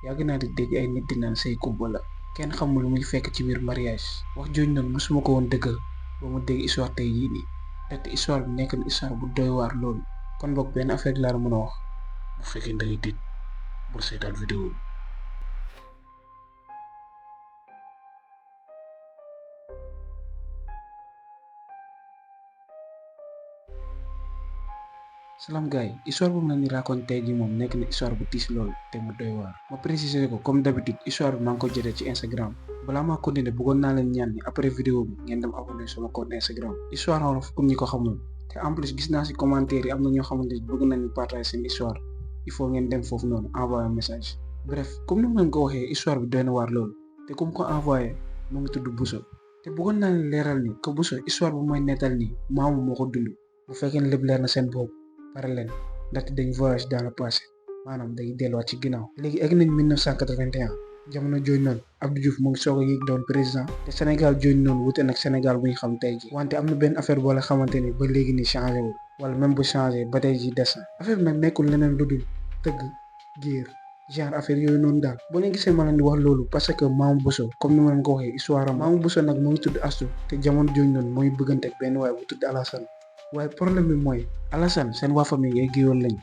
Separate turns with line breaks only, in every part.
yàgg naa di dégg ay nit di naan say kumpa la kenn xamul lu muy fekk ci biir mariage wax jooju noonu mosuma ko woon dëggal ba mu dégg histoire tey yii nii ndaxte histoire bi nekk na histoire bu doy waar loolu kon boog benn affaire laa la mën a wax bu fekkee da ngay tiit bul seetaan vidéo bi. salaam gars yi histoire bu mu leen di raconté tey jii moom nekk na histoire bu tiis loolu te mu doy waar ma préciser ko comme d'habitude histoire bi maa ngi ko jëlee ci Instagram balaa maa continuer bëggoon naa leen ñaan ni après vidéo bi ngeen dem abonné sama compte Instagram histoire wolof pour ñi ko xamul te en plus gis naa ci commentaire yi am na ñoo xamante ni bëgg nañu partager seen histoire il faut ngeen dem foofu noonu envoyer message bref comme ni ma leen ko waxee histoire bi doy na waar loolu te comme ko envoyé mu ngi tudd Bousso te bëggoon naa leen leeral ni que Bousso histoire bu may nettal nii maamu moo ko dund bu fekkee ne lépp leer na seen bopp pare leen ndaxte dañ voyage dans le passé maanaam day delluwaat ci ginnaaw léegi egg nañ 1981 jamono jooju noonu Abdou Diouf mu ngi soog a yéeg doon président te Sénégal jooju noonu wute nag Sénégal bu ñu xam tey ji wante am na benn affaire boo la xamante ni ba léegi ni changé wul wala même bu changé ba tey ji des na affaire bi nag nekkul leneen lu dul tëgg giir genre affaire yooyu noonu daal boo leen gisee ma leen di wax loolu parce que Mamou Bousso comme ni ma leen ko waxee histoire am Mamou Bousso nag mu ngi tudd Astou te jamono jooju noonu mooy bëggante ak benn waaye bu tudd Alassane waaye problème bi mooy Alassane seen waa famille ay géwél lañ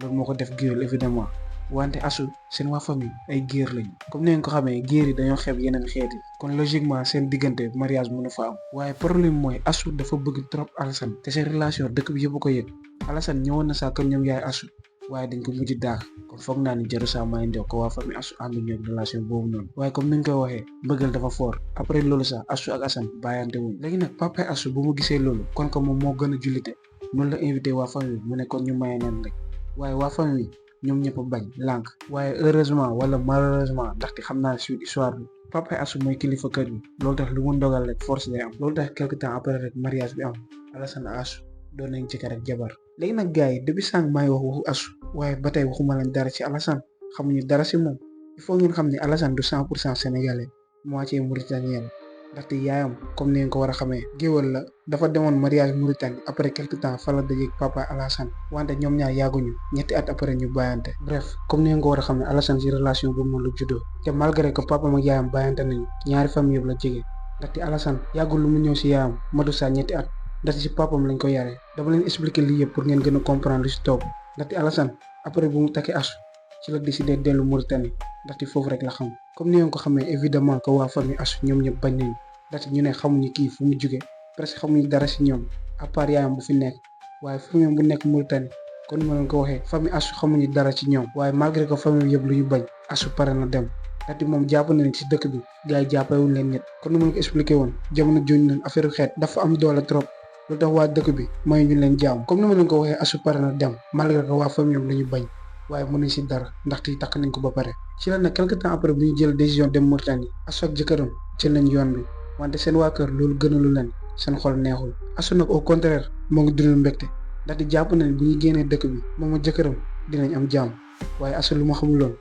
loolu moo ko def géwél évidemment wante Astou seen waa famille ay géer lañ comme ni ngeen ko xamee géer yi dañoo xeeb yeneen xeet yi kon logiquement seen diggante mariage mënu fa am waaye problème bi mooy Astou dafa bëgg trop Alassane te seen relation dëkk bi yëpp ko yëg Alassane ñëwoon na saa kër ñoom yaay Astou waaye dañ ko mujj daax kon foog naa ni jaru saa maa ngi ko waa famille Astou ànd ñoom relation boobu noonu waaye comme ni ñu koy waxee mbëggal dafa fort après loolu sax Astou ak Assane bàyyante wuñ léegi nag papa Astou bu mu gisee loolu kon ko moom moo gën a jullite noonu la invité waa famille mu ne kon ñu maye neen rek waaye waa famille ñoom ñëpp a bañ lànk waaye heureusement wala malheureusement ndaxte xam naa suite histoire bi papa Astou mooy kilifa kër gi loolu tax lu mu ndogal rek force day am loolu tax quelque temps après rek mariage bi am Alassane Astou doon nañ jëkkër ak jabar léegi nag gars yi depuis sànq maay wax waxu Astou waaye ba tey waxuma leen dara ci Alassane xamuñu dara ci moom il faut ngeen xam ne Alassane du 100% sénégalais moitié mauritanien la ndaxte yaayam comme ni ngeen ko war a xamee géwél la dafa demoon mariage Mauritanie après quelque temps fa la dajeeg papa Alassane wante ñoom ñaar yàgguñu ñetti at après ñu bàyyante bref comme ni ngeen ko war a xamee Alassane ci relation boobu noonu la juddoo te malgré que papa ak yaayam bàyyante nañu ñaari famille yëpp la jege ndaxte Alassane yàggul lu mu ñëw ci yaayam matu saa ñetti at ndaxte ci papam lañ ko yaree dama leen expliquer lii yëpp pour ngeen gën a comprendre lu ci toog ndaxte Alassane après bu mu takkee Astou ci la décidé dellu Mauritanie ndaxte foofu rek la xam comme ni ngeen ko xamee évidemment que waa famille Astou ñoom ñëpp bañ nañu ndaxte ñu ne xamuñu kii fu mu jóge presque xamuñu dara ci ñoom à part yaayam bu fi nekk waaye famille bu nekk Mauritanie kon ni ma leen ko waxee famille Astou xamuñu dara ci ñoom waaye malgré que famille yëpp lu ñu bañ Astou pare na dem ndaxte moom jàpp na ne ci dëkk bi gars yi jàppewuñ leen nit kon ni ma leen ko expliqué woon jamono jooju noonu affaire xeet dafa am doole trop loolu tax waa dëkk bi may ñu leen jàmm comme ni ma leen ko waxee Astou pare na dem malgré que waa famille yëpp la ñu bañ waaye mënuñ ci dara ndaxte takk nañ ko ba pare ci la nag quelque temps après bu ñu jël décision dem Mauritanie Astou ak jëkkëram jël nañ yoon bi wante seen waa kër loolu gënalu leen seen xol neexul Astou nag au contraire moo ngi dundal mbégte ndaxte jàpp nañ bu ñu génnee dëkk bi moom ak jëkkëram dinañ am jàmm waaye Astou lu ma xamuloon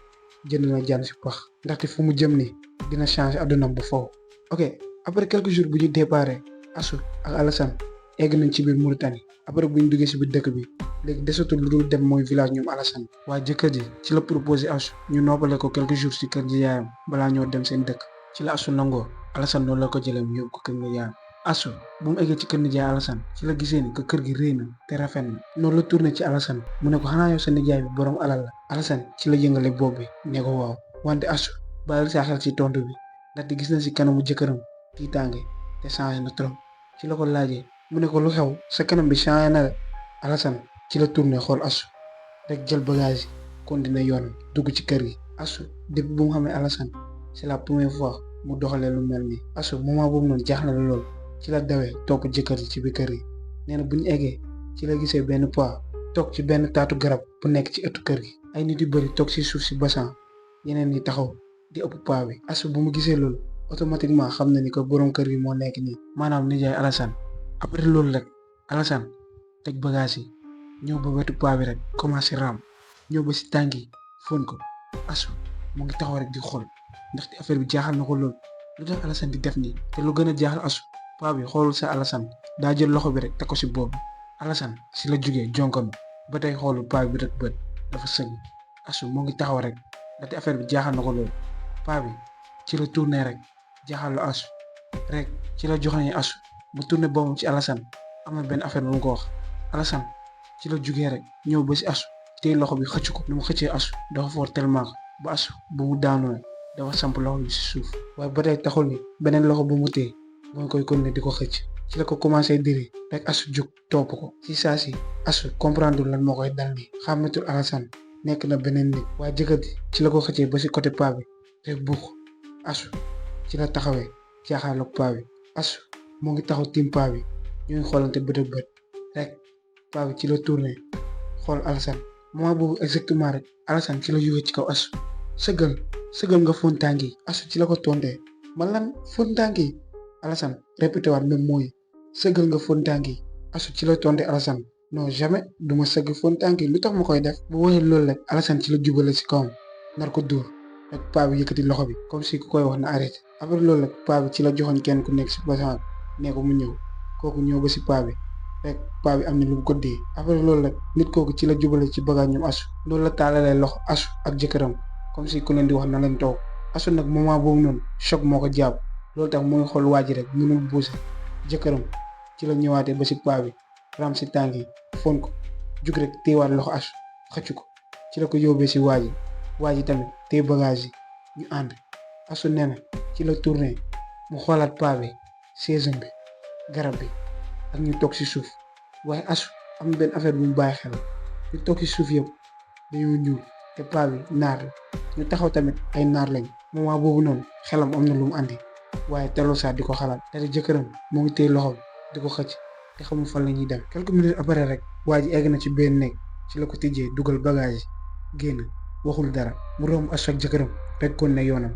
jënd na jaan ci pax ndaxte fu mu jëm ni dina changer àddunaam bu foofu ok après quelques jours bu ñu déparé Astou ak Alassane egg nañ ci biir Mauritanie après bu ñu duggee ci biir dëkk bi léegi desatul lu dul dem mooy village ñoom Alassane waaye jëkkër ji ci la proposé Astou ñu noppale ko quelques jours ci kër ji yaayam balaa ñoo dem seen dëkk ci la Astou nangoo Alassane noonu la ko jëlee mu yóbbu ko kër nga yaayam Astou bu mu eggee ci kër nijaay Alassane ci la gisee ni que kër gi rëy na te rafet na noonu la tourné ci Alassane mu ne ko xanaa yow sa nijaay bi borom alal la Alassane ci la yëngale bopp bi ne ko waaw wante Astou bàyyil sa xel ci tontu bi ndaxte gis na ci kanamu jëkkëram tiitaange te changé na trop ci la ko laajee mu ne ko lu xew sa kanam bi changé na Alassane ci la tourné xool Astou rek jël bagage yi continué yoon dugg ci kër gi Astou depuis bu mu xamee Alassane c'est la première fois mu doxalee lu mel nii Astou moment boobu noonu jaax na la lool ci la dawee topp jëkkër ji ci biir kër gi nee na bu ñu eggee ci la gisee benn paa toog ci benn taatu garab bu nekk ci ëttu kër gi ay nit yu bëri toog ci suuf si basan yeneen ñi taxaw di ëpp paa bi Astou bu mu gisee loolu automatiquement xam na ni que borom kër gi moo nekk nii maanaam nijaay Alassane après loolu rek Alassane teg bagage yi ñëw ba wetu paa bi rek commencé raam ñëw ba si tànk yi fóon ko Astou mu ngi taxaw rek di xool ndaxte affaire bi jaaxal na ko lool lu tax Alassane di def nii te lu gën a jaaxal Astou paa bi xoolul sa Alassane daa jël loxo bi rek teg ko si bopp bi Alassane si la jugee jonkon ba tey xoolul paa bi rek bët dafa sëgg Astou mu ngi taxaw rek ndaxte affaire bi jaaxal na ko loolu. paa bi ci la tourné rek jaaxal asu rek ci la joxoñee asu mu tourné boppam ci Alassane am na benn affaire bu mu ko wax. Alassane ci la jugee rek ñëw ba si asu téye loxo bi xëcc ko. ni mu xëccee asu dafa fort tellement ba asu bu mu daanoo dafa samp loxo bi si suuf. waaye ba tey taxul ni beneen loxo bu mu téye mooy koy continuer di ko xëcc. ci la ko commencé diri rek asu jug topp ko. ci saa si asu comprendre lan moo koy dal nii. xàmmetul Alassane nekk na beneen nit. waaye jëkkër ji ci la ko xëccee ba si côté paa bi rek buux asu ci la taxawee jaaxaarloog paa bi. asu moo ngi taxaw tiim paa bi ñu ngi xoolante bët ak bët rek paa bi ci la tourné xool Alassane moment boobu exactement rek Alassane ci la yógee ci kaw asu sëgal nga fóon tànk yi. asu ci la ko tontee man lan fóon tànk yi. Alassane répété waat même mooy sëgal nga fóon tànk yi. asu ci la tonte Alassane non jamais duma sëgg fóon tànk yi lu tax ma koy def. bu waxee loolu rek Alassane ci la jubale si kawam nar ko dóor rek paa bi yëkkati loxo bi comme si ku koy wax na arrêté. après loolu rek paa bi ci la joxoñ kenn ku nekk si basan ne ko mu ñëw kooku ñëw ba si paa bi rek paa bi am na lu mu ko dee. après loolu rek nit kooku ci la jubale ci bagage ñoom asu loolu la taalalee loxo asu ak jëkkëram comme si ku leen di wax na leen toog. asu nag moment boobu noonu choc moo ko jàpp loolu tax muy xool waa ji rek mënul buuse. jëkkëram ci la ñëwaatee ba si paa bi ram si tànk yi fon ko jug rek téewaat loxo asu xëcc ko ci la ko yóbbee si waa ji tamit téye bagage yi ñu ànd. asu nee na ci la tourné mu xoolaat paa bi saison bi garab bi ak ñu toog si suuf. waaye asu am benn affaire bu mu bàyyi xel ñu toog si suuf yëpp dañoo ñuul te paa bi naar la ñu taxaw tamit ay naar lañ. moment boobu noonu xelam am na lu mu andi waaye tellu saa di ko xalaat te jëkkëram moo ngi téye loxo di ko xëcc te xamul fan la ñuy dem. quelques minutes après rek waa ji egg na ci benn néeg ci la ko tijjee dugal bagage yi génn waxul dara mu romb asu ak jëkkëram rek kon ne yoonam.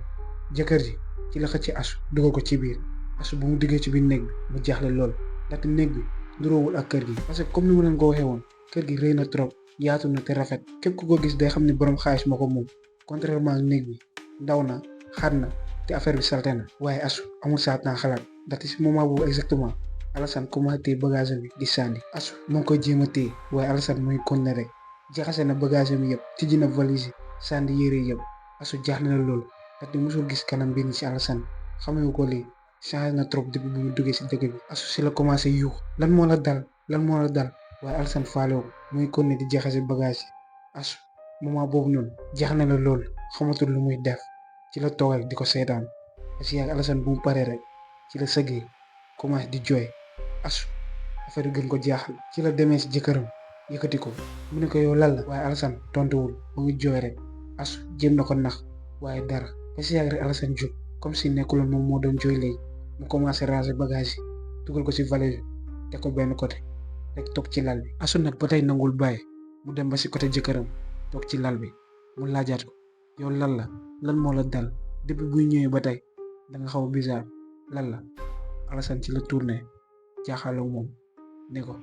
jëkkër ji ci la xëcc asu dugal ko ci biir. asu bu mu diggee ci biir néeg bi mu jaaxle lool ndaxte néeg bi nuroowul ak kër gi parce que comme ni ma leen ko waxee woon kër gi rëy na trop yaatu na te rafet képp ku ko gis day xam ne borom xaalis moo ko moom. contrairement ak néeg bi ndaw na xat na te affaire bi salte na. waaye asu amul saatan xalaat ndaxte si moment boobu exactement Alassane commencé téye bagage bi di sànni. asu moo ngi koy jéem a téye waaye Alassane muy continuer rek jaxase na bagage bi yëpp tijji na valise yi sànni yére yëpp. asu jaaxle na loolu ndaxte musul gis kanam bi ni ci Alassane xamewu ko lii changé na trop depuis bu mu duggee si dëkk bi. asu si la commencé yuux lan moo la dal waaye Alassane faale ko muy continuer di jaxase bagage yi. asu moment boobu noonu jaaxle na loolu xamatul lu muy def ci la toog rek di ko seetaan si yàgg Alassane bu mu paree rek ci la sëggee commencé di jooy. asu affaire gën ko jaaxal ci la demee si jëkkëram yëkkati ko mu ne ko yow lan la. waaye Alassane tontuwul mu ngi jooy rek. asu jéem na ko nax waaye dara ba si yàgg rek Alassane jóg comme si nekkuloon moom moo doon jooy léegi mu commencé ranger bagage yi dugal ko si valise bi te ko benn côté rek toog ci lal bi. asu nag ba tey nangul bàyyi mu dem ba si côté jëkkëram toog ci lal bi mu laajaat ko yow lan moo la dal depuis buy ñëwee ba tey da nga xaw a bizarre lan la. Alassane ci la tourné jaaxaloo moom ne ko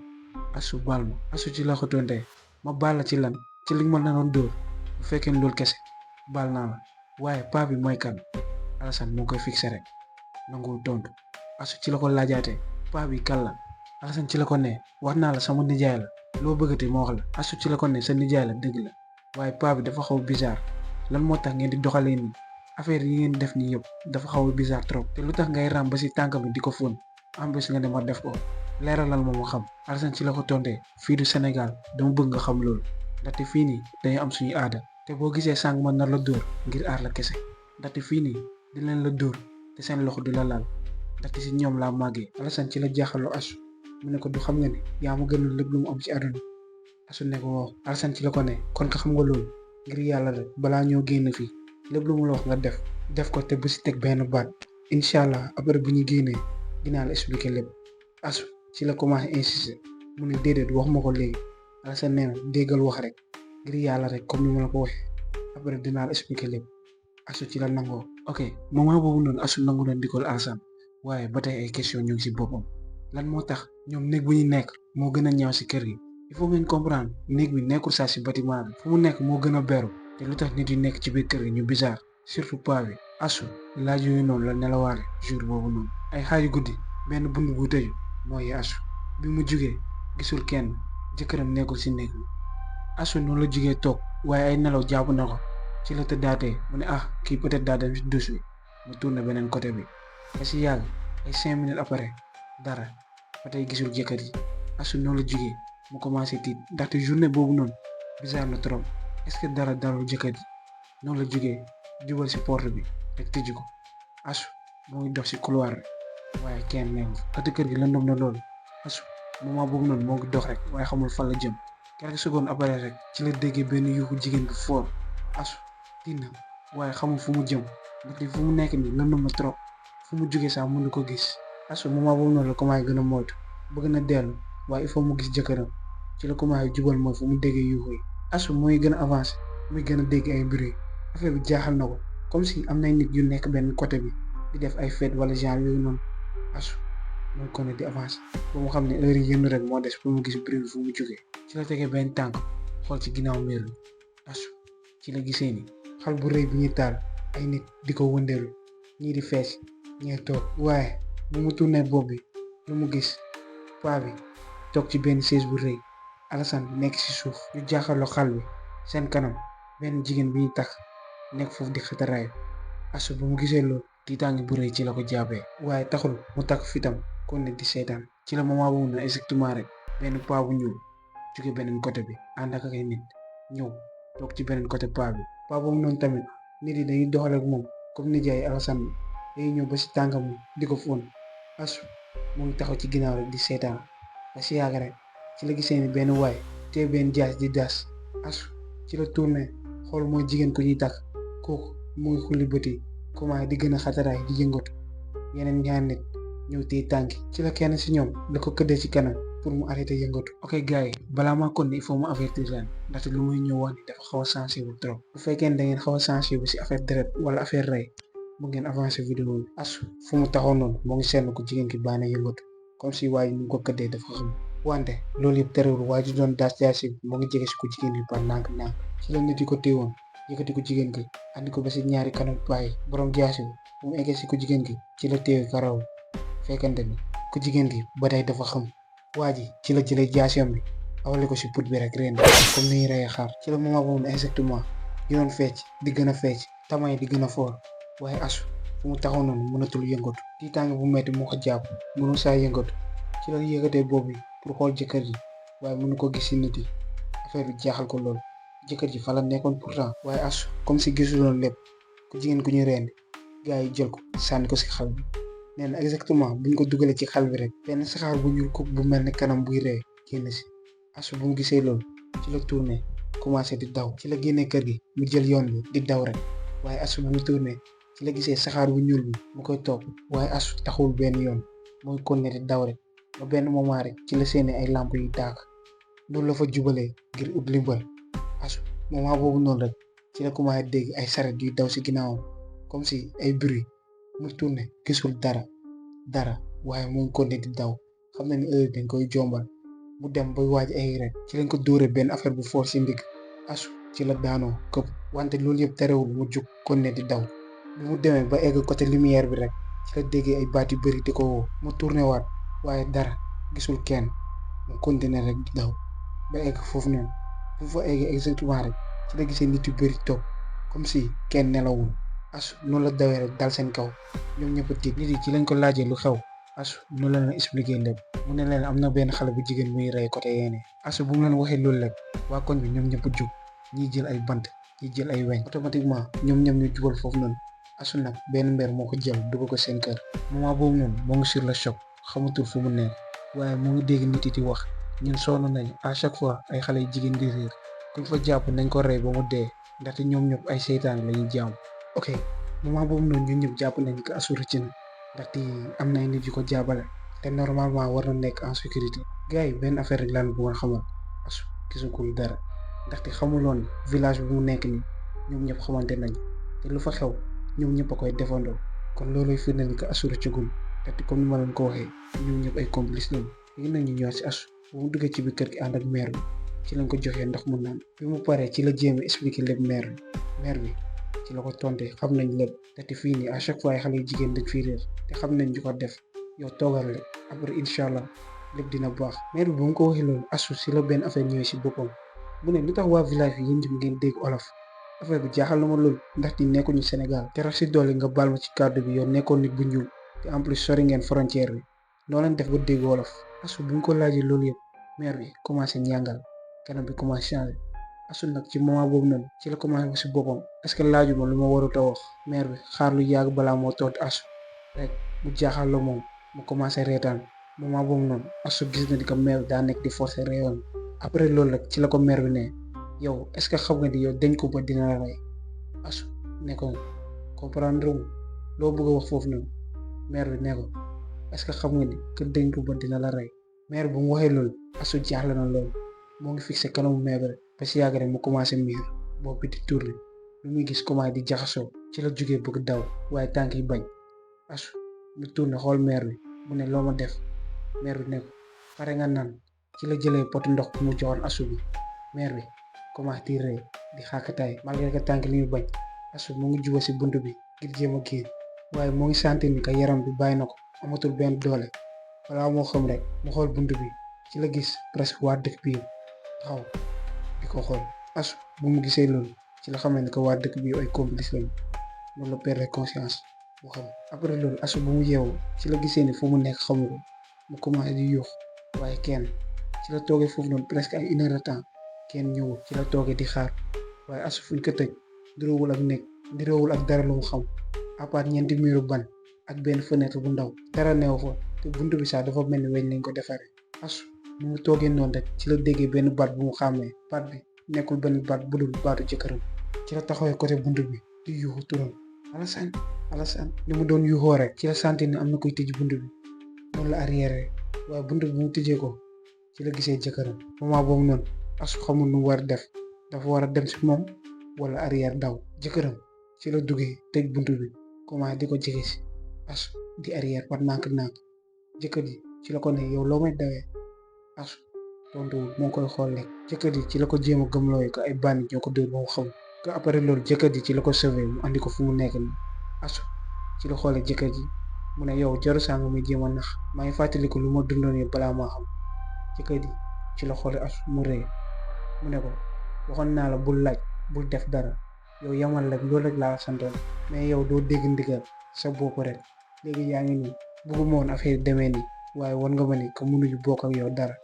asu baal ma. asu ci la ko tontee ma baal la ci lan ci li ma naroon dóor bu fekkee loolu kese baal naa la waaye paa bi mooy kan. Alassane moo koy fixé rek nanguwul tontu. asu ci la ko laajaatee paa bi kan la. Alassane ci la ko ne wax naa la sama nijaay la loo bëggati ma wax la. asu ci la ko ne sa nijaay la dëgg la waaye paa bi dafa xaw bizarre lan moo tax ngeen di doxalee nii affaire yi ngeen def nii yëpp dafa xaw bizarre trop te lu tax ngay ram ba si tànk bi di ko fóon en plus nga ne ma def ko leeralal ma xam. Alassane ci la ko tontee fii du Sénégal dama bëgg nga xam loolu ndaxte fii nii dañuy am suñu aada te boo gisee sànq ma nar la dóor ngir aar la kese ndaxte fii nii di leen la dóor te seen loxo du la laal ndaxte si ñoom laa màggee. Alassane ci la jaaxaloo asu mu ne ko du xam nga ni yaa ma gënal lépp lu mu am ci àdduna. asu ne ko waaw. Alassane ci la ko ne kon ko xam nga loolu ngir yàlla rek balaa ñoo génn fii lépp lu mu la wax nga def ko te bu si teg benn baat incha allah après bu ñu génnee dinaa la expliquer lépp. asu ci la commencé insister mu ne déedéet wax ma ko léegi. Alassane nee na déggal wax rek ngir yàlla rek comme ni ma la ko waxee après dinaa la expliquer lépp. asu ci la nangoo. ok moment boobu noonu asu nangu na ndikol Alassane waaye ba tey ay question ñu ngi si boppam lan moo tax ñoom néeg bu ñu nekk moo gën a ñaaw si kër gi. il faut ngeen comprendre néeg bi nekkul saa si bâtiment bi fu mu nekk moo gën a beru te lu tax nit yi nekk ci biir kër gi ñu bizarre surtout paa bi. asu laaj yooyu noonu la nelawaale jour boobu noonu ay xaaju guddi benn bunt bu tëju mooy asu bi mu jugee gisul kenn jëkkëram nekkul si néeg bi. asu noonu la jugee toog waaye ay nelaw jàpp na ko ci la tëddaatee mu ne ah kii peut-être daa dem si douche bi mu tourné beneen côté bi ba si yàgg ay 5 minutes après dara ba tey gisul jëkkër ji. Asu noonu la jugee mu commencé tiit ndaxte journée boobu noonu bizarre na trop est-ce que dara dalul jëkkër ji noonu la jugee jubal si porte bi rek tëju ko. Asu moo ngi dox si couloir bi waaye kenn newu fa ëtt kër gi lëndëm na loolu. Asu moment boobu noonu moo ngi dox rek waaye xamul fan la jëm quelques secondes après rek ci la déggee benn yuuxu jigéen bu fort. Asu tiit na waaye xamul fu mu jëm ndaxte fu mu nekk nii lëndëm na trop fu mu jugee sax mënu ko gis. Asu moment boobu noonu la commencé gën a moytu bëgg na dellu waaye il faut mu gis jëkkëram ci la commencé jubal mooy fu mu déggee yuuxu yi. Asu muy gën a avancé muy gën a dégg ay bruit affaire bi jaaxal na ko comme si am nay nit yu nekk benn côté bi di def ay fête wala genre yooyu noonu. Asu mooy kon di avancé ba mu xam ne heure yi yëndu rek moo des pour mu gis bruit bi fu mu jugee ci la tegee benn tànk xool ci ginnaaw mbir bi. Asu ci la gisee ni xal bu rëy bi ñuy taal ay nit di ko wëndeelu ñii di fees ñii toog waaye bu mu tourné bopp bi lu mu gis paa bi toog ci benn chaise bu rëy Alassane nekk ci suuf ñu jaaxaloo xal bi seen kanam benn jigéen bi ñu tax nekk foofu di xataraayu. Asu bu mu gisee loolu tiitaange bu rëy ci la ko jàppee waaye taxul mu takk fitam kon ne di seetaan ci la moment boobu na exactement rek benn paa bu ñuul jóge beneen côté bi ànd ak ay nit ñëw toog ci beneen côté paa bi. Paa boobu noonu tamit nit yi dañuy doxal ak moom comme nijaay Alassane bi dañuy ñëw ba si tànkam di ko fóon. Asu mu ngi taxaw ci ginnaaw rek di seetaan ba si yàgg rek ci la gisee ni benn waay te benn jaas di das. Asu ci la tourné xool mooy jigéen ko ñuy takk kooku mu ngi xulli bët yi commencé di gën a xataraay di yëngatu yeneen ñaar nit ñëw téye tànki ci la kenn si ñoom la ko këddee ci kanam pour mu arrêté yëngatu. ok gars yi balaa maa kon il faut mu avertir leen ndaxte lu muy ñëw wax ni dafa xaw a sensible trop bu fekkee ne da ngeen xaw a sensible si affaire deret wala affaire rey mu ngeen avancé vidéo bi. Asu fu mu taxaw noonu moo ngi seetlu ko jigéen ki bàyyi na yëngatu comme si waa ji ñu ko këddee dafa xam wante loolu yëpp terewul waa ji doon daas jaasi moo ngi jege si ko jigéen ki par nànk-nànk ci la nit yi ko téewoon yëkkati ko jigéen ki andi ko ba si ñaari kanam bàyyi borom jaasi bi bu mu eggee si ko jigéen ki ci la téewe karaw fekkante ni ko jigéen ki ba tey dafa xam waa ji ci la jëlee jaasiyam bi awale ko si put bi rek ren comme ni ñuy reyee xaar ci la moment boobu exactement di doon fecc di gën a fecc tamay di gën a foor waaye Asu fu mu taxaw noonu mënatul yëngatu tiitaange bu metti moo ko jàpp mënu saa yëngatu ci la yëkkatee bopp bi pour xool jëkkër ji waaye mënu ko gis si nit yi affaire bi jaaxal ko lool jëkkër ji fa la nekkoon pourtant waaye Asu comme si gisuloon lépp ku jigéen ku ñu rendi gars yi jël ko sànni ko si xal bi nee na exactement buñ ko dugalee ci xal bi rek benn saxaar bu ñuul ko bu mel ni kanam buy ree génn si. Asu bu mu gisee loolu ci la tourné commencé di daw ci la génnee kër gi mu jël yoon bi di daw rek waaye Asu bu mu tourné ci la gisee saxaar bu ñuul bi mu koy topp waaye Asu taxul benn yoon mooy continuer di daw rek ba benn moment rek ci la seeni ay lamp yu tàkk loolu la fa jubalee ngir ut limbal. Asu moment boobu noonu rek ci la commencé dégg ay saret yuy daw si ginnaawam comme si ay bruit mu tourné gisul dara waaye mu ngi continuer di daw xam na ni heure dañ koy jombal mu dem ba waaj ay rek ci lañ ko dóoree benn affaire bu fort si ndigg. Asu ci la daanoo këpp wante loolu yëpp terewul mu jug continuer di daw bi mu demee ba egg côté lumière bi rek ci la déggee ay baat yu bëri di ko woo mu tourné waat waaye dara gisul kenn mu continuer rek di daw ba egg foofu noonu bu fa eggee exactement rek ci la gisee nit yu bëri toog comme si kenn nelawul. Asu noonu la dawee rek dal seen kaw ñoom ñëpp a tiit nit yi ci lañ ko laajee lu xew Asu noonu la leen expliqué lépp mu ne leen am na benn xale bu jigéen muy rey côté yéene. Asu bu mu leen waxee loolu lépp waa koñ bi ñoom ñëpp a jug ñiy jël ay bant ñiy jël ay weñ automatiquement ñoom ñu jubal foofu noonu. Asu nag benn mbeer moo ko jël dugg ko seen kër moment boobu noonu moo ngi sur le choc xamatul fu mu nekk waaye mu ngi dégg nit yi di wax ñun sonn nañ à chaque fois ay xale yu jigéen di réer kuñ fa jàpp nañ ko rey ba mu dee ndaxte ñoom ñëpp ay seytaan la ñuy jaam. ok moment boobu noonu ñun ñëpp jàpp nañ ko Asu rëcc na ndaxte am na ay nit yu ko jàppale te normalement war na nekk en sécurité. gars yi benn affaire rek lan bëggoon xamal Asu gisagul dara ndaxte xamuloon village bi mu nekk nii ñoom ñëpp xamante nañ te lu fa xew ñoom ñëpp a koy defandoo kon looluy firnde ni que Asu rëccagul ndaxte comme ni ma leen ko waxee ñoom ñëpp ay complice lañ. léegi nag ñu ñëwaat si Asu bu mu duggee ci biir kër gi ànd ak mère bi ci lañ ko joxee ndox mu naan bi mu paree ci la jéem a expliquer lépp mère bi ci la ko tontee xam nañ lépp te fii nii à chaque fois ay xale yu jigéen dañ fiy réer te xam nañ ñu ko def yow toogal rek après incha allah lépp dina baax. mère bi bu mu ko waxee loolu Asu si la benn affaire ñëwee si boppam mu ne lu tax waa village bi yéen ñëpp ngeen dégg olof affaire bi jaaxal na ma lool ndax di nekkuñu Sénégal te rax si dolli nga baal ma ci kàddu bi yow nekkoon nit bu ñuul te en plus sori ngeen frontière bi noo leen def ba dégg wolof. Asu bi ñu ko laajee loolu yëpp mère bi commencé ñàngal kanam bi commencé changé Asu nag ci moment boobu noonu ci la commencé wax si boppam est-ce que laajuma lu ma warut a wax. mère bi xaar lu yàgg balaa moo tontu Asu rek mu jaaxal la moom mu commencé reetaan moment boobu noonu Asu gis na ni que mère bi daa nekk di forcer réewam. après loolu rek ci la ko mère bi ne yow est-ce que xam nga ni yow dañ ko ba dina la rey. Asu ne ko comprendre mu loo bëgg a wax foofu noonu mère bi ne ko est-ce que xam nga ni que dañ ko ba dina la rey. mère bi bu mu waxee loolu Asu jaaxle na loolu moo ngi fixé kanamu mère bi rek ba si yàgg rek mu commencé miir bopp bi di tourné lu muy gis commencé di jaxasoo ci la jógee bëgg daw waaye tànk yi bañ. Asu mu tourné xool mère bi mu ne loo ma def. mère bi ne ko pare nga naan ci la jëlee potu ndox bu mu joxoon Asu bi. mère bi commencé di rey di xaakataay malgré que tànk li ñu bañ. Asu mu ngi juba si bunt bi ngir jéem a génn waaye moo ngi sentir ni que yaram bi bàyyi na ko amatul benn doole balaa moo xam rek mu xool bunt bi ci la gis presque waa dëkk bi taxaw di ko xool. Asu bu mu gisee loolu ci la xamee ni que waa dëkk bi ay complice lañu loolu la perdre conscience bu xam. après loolu Asu bu mu yeewoo ci la gisee ni fu mu nekk xamu ko mu commencé di yuux waaye kenn ci la toogee foofu noonu presque ay 1 heure de temps kenn ñëwul ci la toogee di xaar waaye Asu fuñ ko tëj diroowul ak nekk diroowul ak dara lu mu xam à part ñeenti miiru ban ak benn fenêtre bu ndaw dara neew fa te buntu bi sax dafa mel ni weñ lañ ko defaree. Asu mu ngi toogee noonu rek ci la déggee benn baat bu mu xàmmee baat bi nekkul benn baat bu dul baatu jëkkëram ci la taxawee côté buntu bi di yuuxu turam Alassane Alassane ni mu doon yuuxoo rek ci la sentir ne am na koy tëj buntu bi noonu la arrière waaye buntu bi mu tëjee ko ci la gisee jëkkëram moment boobu noonu Asu xamul nu mu war a def dafa war a dem si moom wala arrière daw. jëkkëram ci la duggee tëj buntu bi commencé di ko jege si Asu di arrière par nànk-nànk jëkkër ji ci la ko ne yow loo may dawee. Asu tontuwul moo ngi koy xool lekk jëkkër ji ci la ko jéem a gëmlooy ko ay bànni ñoo ko dóor ba mu xam que après loolu jëkkër ji ci la ko sauvé mu andi ko fu mu nekk nii. Asu ci la xoolee jëkkër ji mu ne yow jaru saa nga muy jéem a nax maa ngi fàttaliku lu ma dundoon yi balaa maa xam. jëkkër ji ci la xoolee Asu mu rëy mu ne ko waxoon naa la bul laaj bul def dara yow yamal rek loolu rek laa santoon mais yow doo dégg ndigal sa bopp rek léegi yaa ngi nii bëgguma woon affaire demee nii waaye war nga ma ni que mënuñu bokk ak yow dara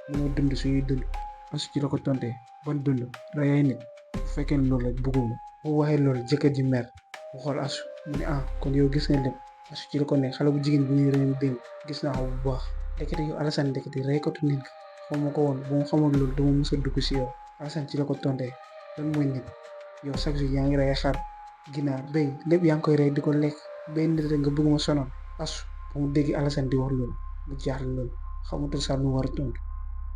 mënoo dund suñuy dund. Asu ci la ko tontee ban dund rey ay nit bu fekkee ne loolu rek bëgguma bu waxee loolu jëkkër ji mer mu xool Asu mu ne kon yow gis nga lépp. Asu ci la ko ne xale bu jigéen bu ñuy reyam démb gis naa ko bu baax ndekete yow Alassane ndekete reykatu nit nga xaw ma ko woon bu ma xamoon loolu dama mës a dugg si yow. Alassane ci la ko tontee lan mooy nit yow chaque jour yaa ngi rey xar ginaar béy lépp yaa ngi koy rey di ko lekk béy nit rek nga bëgg ma sonal. Asu bu mu dégg Alassane di wax loolu mu jaaxle loolu xamatul sax lu war a tontu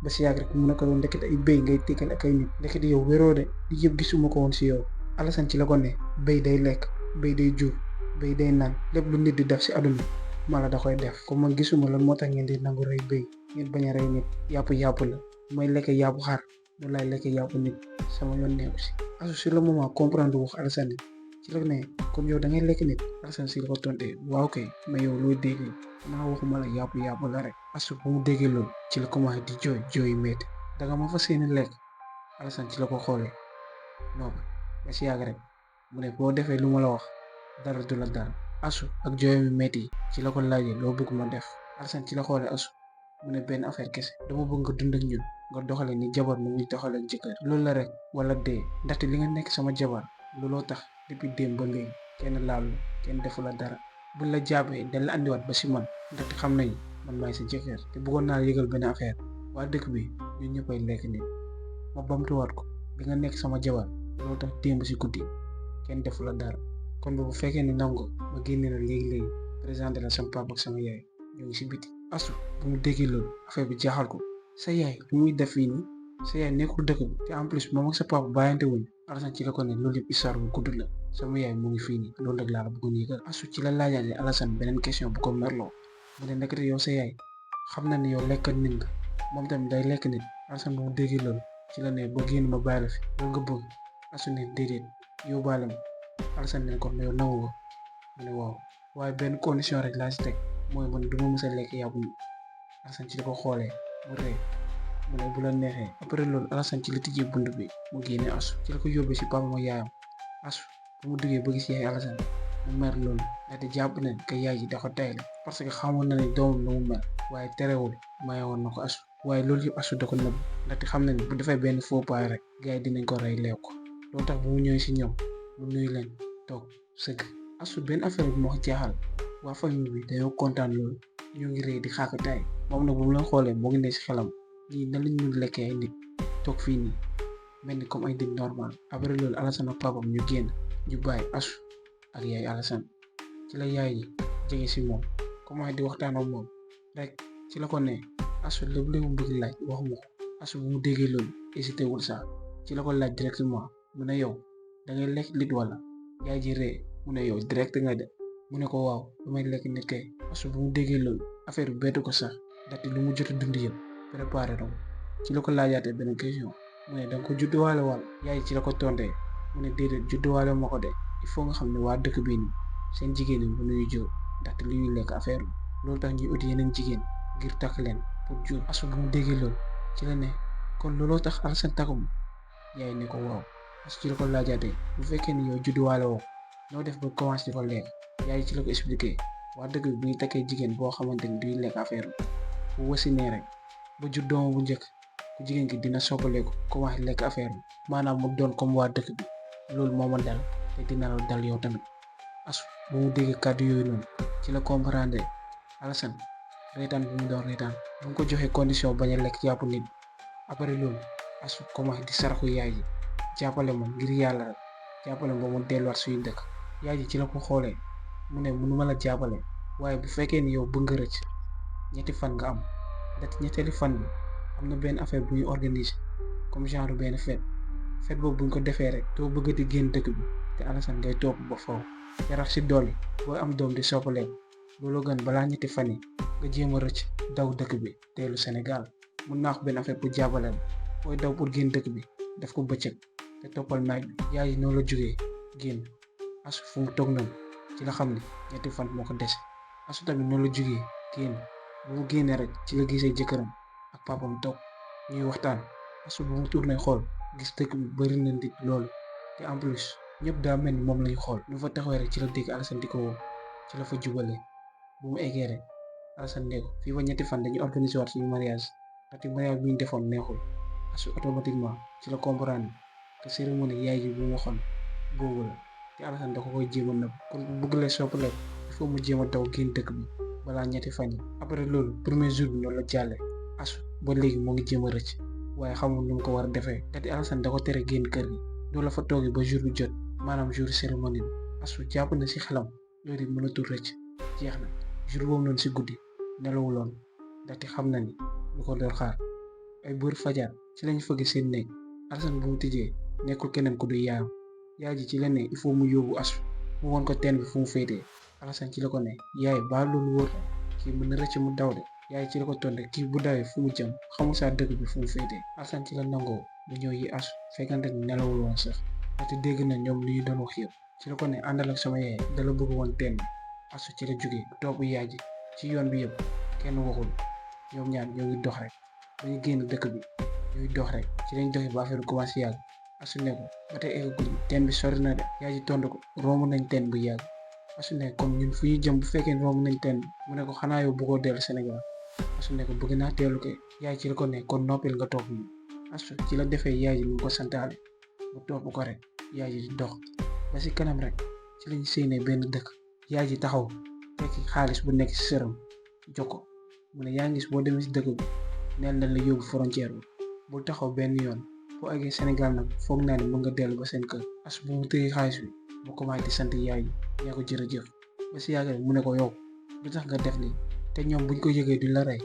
ba si yàgg rek mu ne ko doon ndekete ay béy ngay tikkal ak ay nit ndekete yow wéroo de li yëpp gisuma ko woon si yow. Alassane ci la ko ne béy day lekk béy day jur béy day naan lépp lu nit di def si àdduna mala da koy def comme man gisuma lan moo tax ngeen di nangu rey béy ngeen bañ a rey nit yàpp la may lekk yàpp xar mu lay lekk yàpp nit sama yoon neeku si. Asu sur le moment comprendre wax Alassane ci la ne comme yow da ngay lekk nit. Alassane si la ko tontee waaw kay mais yow looy dégg xanaa waxuma la yàpp la rek. Asu bu mu déggee loolu ci la commencé di jooy yu métti danga ma fa seeni lekk. Alassane ci la ko xoolee non ba si yàgg rek mu ne boo defee lu ma la wax dara du la dara. Asu ak jooyam yu métti ci la ko laajee loo bëgg ma def. Alassane ci la xoolee Asu mu ne benn affaire kese dama bëgg nga dund ak ñun nga doxale ni jabar nu muy doxale ak jëkkër loolu la rek wala dee ndaxte li nga nekk sama jabar looloo tax depuis démb ba léegi kenn laalu kenn defu la dara buñ la jaabee dañ la andiwaat ba si man ndaxte xam nañu man maay sa jëkkër te bëggoon naa yëgal benn affaire waa dëkk bi ñun ñëppay lekk nit ma bamtuwaat ko bi nga nekk sama jabar loolu tax démb si guddi kenn defu la dara kon bu fekkee ne nangu ma génne la léegi-léegi présenté la sama papa ak sama yaay ñoo ngi si biti. Asu bu mu déggee loolu affaire bi jaaxal ko sa yaay lu muy def fii nii sa yaay nekkul dëkk bi te en plus moom ak sa papa bàyyante wuñ. Alassane ci la ko ne loolu yëpp histoire bu gudd la sama yaay mu ngi fii nii loolu rek laa la bëggoon yëgal. Asu ci la laajaale Alassane beneen question bu ko merloo mu ne nekkati yow sa yaay xam na ne yow lekk nit nga moom tamit day lekk nit. Alassane bu mu déggee loolu ci la ne boo génn ma bàyyi la fi loolu nga bëgg. Asu ne déedéet yóbbaale ma. Alassane ne ko yow nangu ko mu ne waaw waaye benn condition rek laa si teg mooy man du ma mës a lekk yàpp nit. Alassane ci la ko xoolee mu rëy mu ne bu la neexee après loolu Alassane ci la tijjee bunt bi mu génne Asu ci la ko yóbbee si papa ma yaayam asu bu mu duggee ba gis yaay Alassane mu mer loolu ndaxte jàpp na que yaay ji da ko tayle parce que xamoon na ne doomam nu mu mel waaye terewul maye woon na ko asu waaye loolu yëpp asu da ko nëbb ndaxte xam na ne bu defee benn faux pas rek gars yi dinañ ko rey leew ko loolu tax bu mu ñëwee si ñoom mu nuyu leen toog sëgg asu benn affaire bi moo ko jaaxal waa famille bi dañoo kontaan loolu ñu ngi rëy di xaakataay moom nag bu mu leen xoolee moo ngi ne si xelam ñii nan lañ mun lekkee ay nit toog fii nii mel ni comme ay nit normal après loolu Alassane ak papam ñu génn ñu bàyyi asu ak yaay Alassane ci la yaay ji jege si moom commencé di waxtaan ak moom rek ci la ko ne asu lépp lépp mu bëgg laaj waxuma ko asu bu mu déggee loolu hésité wul sax ci la ko laaj directement mu ne yow da ngay lekk nit wala yaay ji ree mu ne yow direct nga de mu ne ko waaw damay lekk nit kay asu bu mu déggee loolu affaire bi bettu ko sax ndaxte lu mu jot a dund yëpp préparé na ko ci la ko laajaatee benn question mu ne danga ko judduwaale wala yaay ci la ko tontee mu ne déedéet judduwaale ma ko de il faut nga xam ne waa dëkk bii nii seen jigéen ñi mënuñu jur ndaxte li ñuy lekk affaire bi loolu tax ñuy ut yeneen jigéen ngir takk leen pour jur asu bu mu déggee loolu ci la ne kon looloo tax Alassane takkum yaay ne ko waaw asu ci la ko laajaatee bu fekkee ni yow judduwaale woo noo def ba commencé di ko lekk yaay ci la ko expliqué waa dëkk bi bu ñu takkee jigéen boo xamante ni duy lekk affaire bi bu wasinee rek ba jur doomam bu njëkk ku jigéen ki dina soppaleeku commencé lekk affaire bi maanaam mu doon comme waa dëkk bi loolu moo ma dal te dina la dal yow tamit asu bu mu déggee kàddu yooyu noonu ci la comprendre Alassane reetaan bi mu doon reetaan bu mu ko joxee condition bañ a lekk yàpp nit après loolu asu commencé di saraxu yaay ji jàppale ma ngir yàlla rek jàppale ma ba mu delluwaat suñu dëkk yaay ji ci la ko xoolee mu ne mënuma la jàppale waaye bu fekkee ni yow bëgg nga rëcc ñetti fan nga am ndaxte ñetteeli fan bi am na benn affaire bu ñu organiser comme genre benn fête boobu buñ ko defee rek doo bëggati génn dëkk bi te Alassane ngay topp ba faw yarax si dolli booy am doom di soppaleeku loolu gën balaa ñetti fan yi nga jéem a rëcc daw dëkk bi teelu Sénégal mun naa wax benn affaire pour jàppale la booy daw pour génn dëkk bi def ko bëccëg te toppal naaj bi yaay yi noonu la jógee génn asu fu mu toog noonu ci la xam ne ñetti fan moo ko dese asu tamit noonu la jógee génn bu mu génnee rek ci la gisee jëkkëram ak papam toog ñuy waxtaan asu bu mu tourné xool gis dëkk bi bëri na nit loolu te en plus ñëpp daa mel ni moom lañu xool ñu fa taxawee rek ci la dégg Alassane di ko woo ci la fa jubalee bu mu eggee rek Alassane ne ko fii ba ñetti fan dañuy organiser waat suñu mariage ndaxte mariage bi ñu defoon neexul asu automatiquement ci la comprendre que cérémonie yaay ji bu mu waxoon boobu la te Alassane da ko koy jéem a nëbb kon bu bëgg lee soppale il faut mu jéem a daw génn dëkk bi balaa ñetti fan yi après loolu premier jour bi noonu la jàllee asu ba léegi moo ngi jéem a rëcc waaye xamul nu mu ko war a defee ndaxte Alassane da ko tere génn kër gi loolu la fa toogee ba jour bi jot maanaam jour cérémonie bi asu jàpp na si xelam loolu yi mënatul rëcc jeex na jour boobu noonu si guddi nelawuloon ndaxte xam na ni lu ko doon xaar ay buur fajar ci lañ fëgg seen néeg Alassane bu mu tijjee nekkul keneen ku du yaayam yaay ji ci la ne il faut mu yóbbu asu mu won ko teen bi fu mu féetee Alassane ci la ko ne yaay baa loolu wóor kii mën na rëcc mu daw de yaay ci la ko tonte kii bu dawee fu mu jëm xamul saa dëkk bi fu mu féetee Alassane ci la nangoo bu ñëw yi asu fekkante ni nelawul woon sax ndaxte dégg na ñoom li ñu doon wax yëpp ci la ko ne àndal ak sama yaay dala bëgg woon teen bi asu ci la jógee topp yaay ji ci yoon bi yëpp kenn waxul ñoom ñaar ñoo ngi dox rek ba ñu génn dëkk bi ñuy dox rek ci lañ doxee ba affaire bi commencé yàgg asu ne ko ba tey eggaguñ teen bi sori na de yaay ji tontu ko romb nañ teen bu yàgg asu ne kon ñun fu ñu jëm bu fekkee romb nañ teen bi mu ne ko xanaa yow bëggoo dellu Sénégal asu ne ko bëgg naa teelu kay yaay ci la ko ne kon noppil nga topp ñu asu ci la defee yaay ji mu ko santaale mu topp ko rek yaay ji di dox ba si kanam rek ci lañ séenee benn dëkk yaay ji taxaw tekki xaalis bu nekk si sëram jox ko mu ne yaa ngi gis boo demee si dëkk bi neel na la yóbbu frontière bi bul taxaw benn yoon boo eggee Sénégal nag foog naa ne mën nga dellu ba seen kër asu bu mu tëye xaalis bi mu commencé di sant yaay ji yaa ko jërëjëf ba si yàgg rek mu ne ko yow lu tax nga def lii te ñoom buñ ko yëgee duñ la rey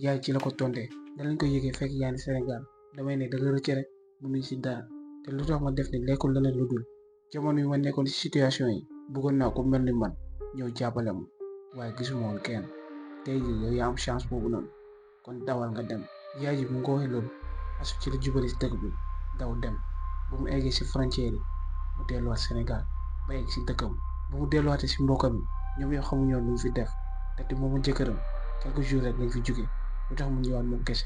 yaay ci la ko tontee dalañ ko yëgee fekk yaa ngi Sénégal damay ne da nga rëcc rek mënuñ si dara te lu tax ma def ni lekkul leneen lu dul jamono yi ma nekkoon si situation yi bëggoon naa ko mel ni man ñëw jàppale ma waaye gisuma woon kenn tey jii yow yaa am chance boobu noonu kon dawal nga dem yaay ji bu nga ko waxee loolu asu ci la jubali si dëkk bi daw dem bu mu eggee si frontière yi mu delluwaat Sénégal ba egg si dëkkam bu mu delluwaatee si mbokkam yi ñoom yoo xamuñoo lu mu fi def te moomu jëkkëram quelques jours rek lañ fi jóge lu tax mu ñëwaat moom kese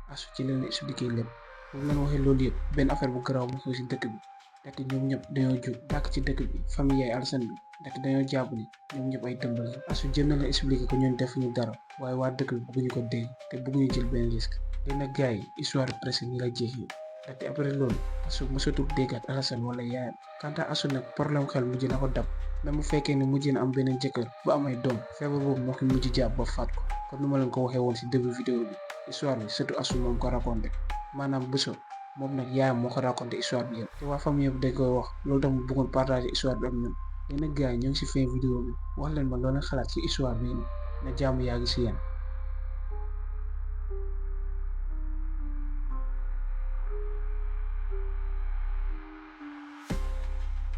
asu ci leen expliqué lépp bu mu leen waxee loolu yëpp benn affaire bu garaaw mu xew si dëkk bi ndaxte ñoom ñëpp dañoo jóg dàkk ci dëkk bi famille yaay Alassane bi ndaxte dañoo jàpp ni ñoom ñëpp ay dëmbal la. Asu jëm na la expliquer ko ñoon defuñu dara waaye waa dëkk bi bëgguñu ko dégg te bëgguñu jël benn risque. léegi nag gars yi histoire bi presque ni la jeexee ndaxte après loolu Asu mësatul déggaat Alassane wala yaayam. quant à Asu nag problème xel mujj na ko dab même bu fekkee ne mujj na am beneen jëkkër bu am ay doom feebar boobu moo ko mujj jàpp ba faat ko comme ni ma leen ko waxee woon si début vidéo bi. histoire bi surtout Asu moom ko raconté maanaam Bousso moom nag yaayam moo ko raconté histoire bi yëpp te waa famille yëpp dañ koy wax loolu tax mu bëggoon partager histoire bi ak ñun. léegi nag gars yi ñoo ngi si fin vidéo bi wax leen ma loo leen xalaat si histoire bi na jàmm yaa ngi si yéen.